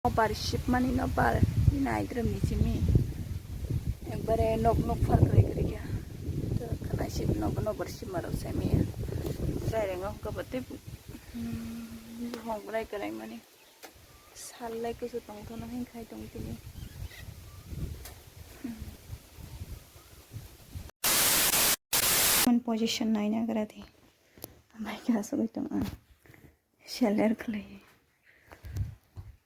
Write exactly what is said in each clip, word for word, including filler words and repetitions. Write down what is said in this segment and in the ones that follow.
Nobar sipmani nobar, naidrwm ni simi. Ekbare nok nok phar kwrwi kwrwi kha. To khana sip nok nobar sipma rok sai maya. Chai reng o kabo tei, hmm, buhok bwrai kwrwi mani. Sal lai kusu tong thono hin khai tong tini. Position naina gra di. Amai kha sugui tong ang. Share khlai.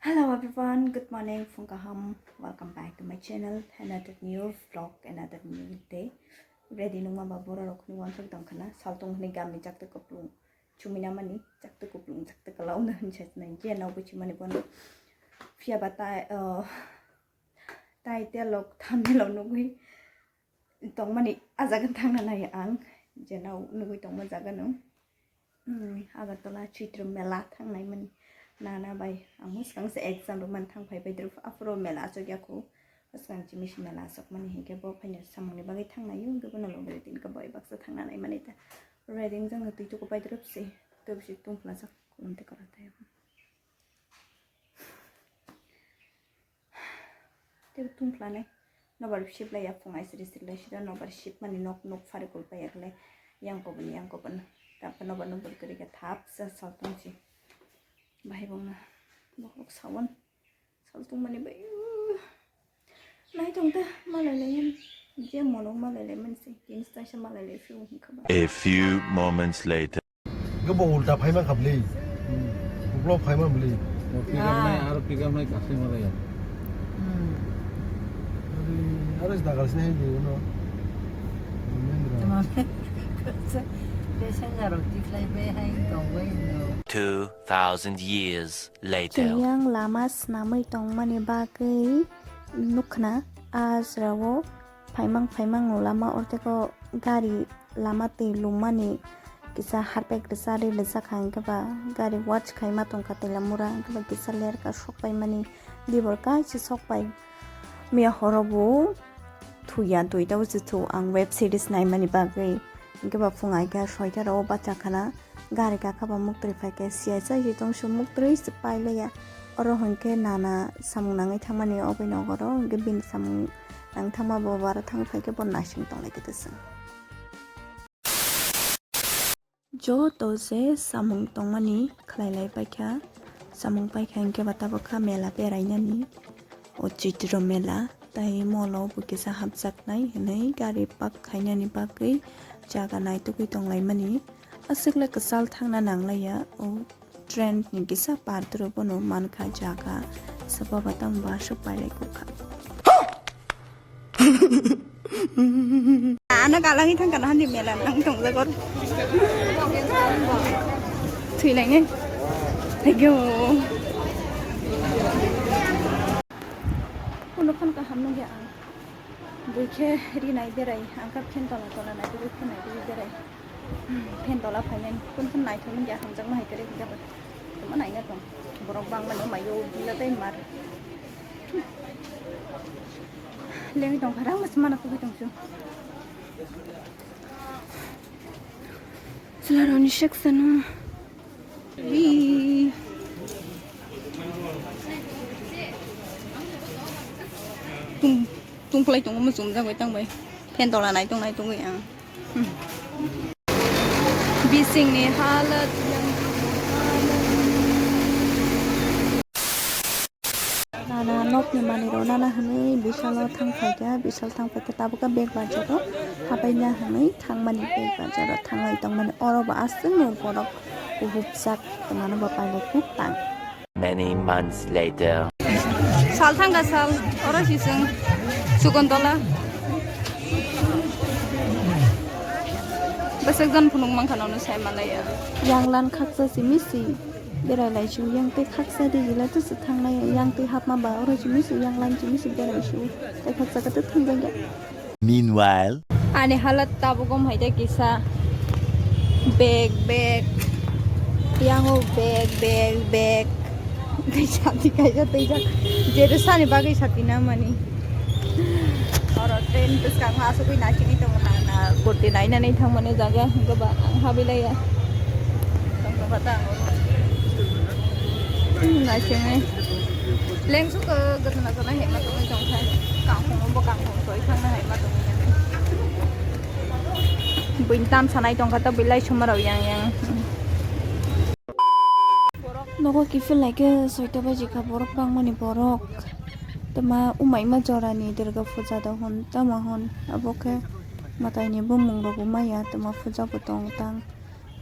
Hello everyone, good morning, phung kaham. Welcome back to my channel. Another new vlog, another new day. Ready nungma ba bora rok ni wanthok dong khana. Saltung hini gam ni chakte koplung. Chumina mani chakte koplung chakte kalau na hin chai nai je nau bichi mani bono. Phiya ba tai, uh, title lok thumbnail lok nugui. Tongmani ah jaga thangna nai ang, jena nugui tongma jaga no. Hmm, Agartala Chaitya Mela thangnai mani nana bai ang swkang se exam rwmani thang phai bai drop aphuru mela achuk ya khu. Swkang chimisi mela achuk mani hinkhe bo phaina samungni bagwi thangnai o, hinkhe bono logi ready hinkhe bai baksa thangna nai mani ta. Ready wng jang twi tuku bai drop se, twi bisi tungphla jak, kunte kora tai. Tei tungphla nai. Nobar sip lai ya phung aisiri siri lai sida nobar sip mani nok nok phari kul pai ya kle. Yang kobon yang kobon. Tapa nobar nobar kari ka thap sa sal tong si. Bahai bong na. Bok bok sawan. Sal tong mani bai. Nai tong ta malai lai yan. Je mono malai lai man si. Jeans ta sa malai lai fiu hin kaba. A few moments later. Hingke bo ulta phaima kha bwlwi. Uklok phaima bwlwi. O pick up nai, aro pick up nai kasai malaya. Aro se dagal sinai di uno. Passenger rok tiklai bai hai tongbai no. Two thousand years later. Chwng yang lama snamwi tongmani bagwi nukna a jora o. Phaimang phaimang no lama orteko gari lama twi lumani kisa harpek rwsa ri rijak kha, hwnkhe ba gari watch khaima tongkha tei lamura, hwnkhe ba kisa lerka sokpaimani dibor kaisa sokpai. Miya horo bo thuya duita o chwthu ang web series naimani bagwi, hwnkhe ba phung aikha soita rok o bacha khana. Gari gakha ba muktwi phaikhe siyasa si tongsu muktwi se pailaiya. Oro hwnkhe nana samung nangwi thangmani obwi nogoro hwnkhe bini samung nangwi thangma bo aro thangwi phaikhe bo naising tonglaikhe twswng. Joto je samung tongmani khlailai paikha, samung paikha hwnkhe ba tabukha mela berainani. O Chaitya Mela tai molo bo kisa hapjaknai hwnwi gari park khainani bagwi jaga naitugwi tonglaimani. Aswk le kwchal thangna nanglaiya, o train ni kisa par twrwk bono mankha jaga swba batang bo aswk pailai kukha. Ano kalangwi thangkha na hani mela nang tongjago. Thwilainai. Thank you. Uno phone kaham nungya ang. Bui khe rinai berai, ang kha phen tola tola nai, bui khe nai, bui berai. Phen tola phainai, kun kun nai thumung ya hamjak ma hai kare kabo. Tuma nai na tong. Borok bang mani mayo, bila tai mar. Lengwi tong kha, rang mas mana kubi tong su. Chwla roni section o. Wi. Tung, tungphlai tongo, muchung jagwi tangbai. Phen tola nai tong nai tongwi ang. Hmm. Bisingni halat. Nana nokni manwirok nana hwnwi Bisalo thang phaikha, Bisal thang phaikha, tabukha bag bacharo habaina hwnwi thangmani bag bacharo thangwi tongmani oro bo aswk nw borok kuhupjak tongmano bo pailai kuk tang. Many months later. Sal thangkha sal, oro si chwng Sugontola. Bwswk jon phunuk mankha nono sai malaya. Yang lan khaksa simi si. Berai lai su yang tei khaksa di gila tu se thang lai yang tei hapma ba oro simi se yang lan simi se berai su tei khaksa khe tu thang lai ya. Meanwhile. Ani halat tabuk om hai tei kisa bag bag yang o bag bag bag tei sati kaisa tei jak je sani bagwi sati na mani. Oro train bwskango asugwi naisingwi tongo nang na kurti nainani thangmani jaga hwnkhe ba ang habilaiya. Tongthoka ta ang oro. Naisingwi. Lengsu ko gotna gotna hema tongwi tongkha. Kangkhong bo kangkhong soi thangna hema tongwi. Buini tam sanai tongkha ta builai sumarok yang yang. Nogo kiphil lai khe soita baji kha borok bangmani borok. Tama umaima jorani Durga puja da hwn tamo hwn abo khe mwtaini bumung rok bo maya tama puja bo tong tang.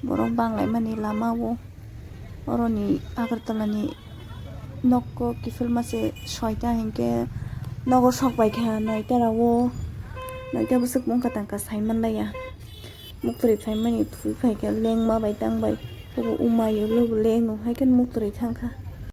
Borok banglaimani lama o oroni Agartala ni nokko kiphilma se soita hinkhe nogo sok bai kha noita rao, noita bwswk mungkha tangkha saimanlaiya. Muktwrwi phaimani thwi phaikha lengma bai tang bai. Abo umaio lubu lengno haikhe muktwrwi thangkha.